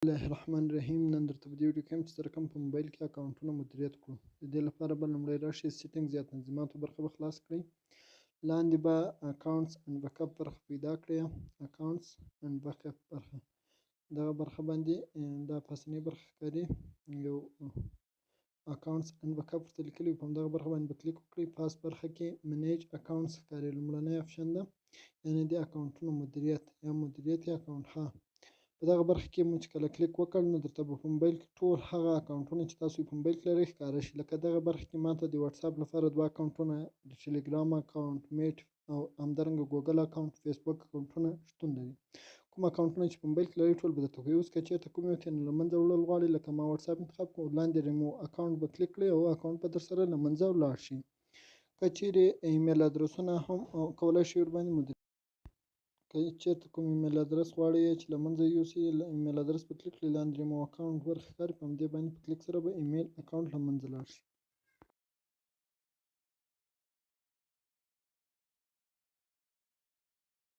الله الرحمن الرحیم. نن درته په دې ویډیو کې هم چې څه رقم په موبایل کې اکاونټونه مدیریت کړو. د دې لپاره به لومړی راشئ settings یا تنظیماتو برخه به خلاص کړئ. لاندې به accounts and backup برخه پیدا کړئ. Accounts and backup برخه، دغه برخه باندې دا پاسنۍ برخه ښکاري، یو accounts and backup ورته لیکلي، په همدغه برخه باندې به کلیک وکړئ. پاس برخه کې manage accounts ښکاري، لومړنی option ده، یعنې د اکاونټونو مدیریت یا مدیریت اکاونټ ها. په دغه برخه کې مو چې کله کلیک وکړ، نو درته به په موبایل کې ټول هغه اکاونټونه چې تاسو یې په موبایل کې لرئ ښکاره شي. لکه دغه برخه کې ماته د واتساپ لپاره دوه اکاونټونه، د ټلګرام اکاونټ، میټ او همدارنګه ګوګل اکاونټ، فیسبوک اکاونټونه شتون لري. کوم اکاونټونه چې په موبایل کې لرئ ټول به درته ښیي. اوس که چېرته کوم یو ترې له منځه وړل غواړئ، لکه ما واتساپ انتخاب کړو، لاندې ریمو اکاونټ به کلیک کړئ او اکاونټ به درسره له منځه ولاړ شي. که چېرې ایمیل ادرسونه هم کولای شئ ورباندې مدیریت، که چېرته کوم ایمیل ادرس غواړئ چې له منځه یوسي، ایمیل ادرس به کلیک کړئ، لاندې ریمو اکاونټ برخه ښکاري، په همدې باندې په کلیک سره به ایمیل اکاونټ له منځه لاړ شي.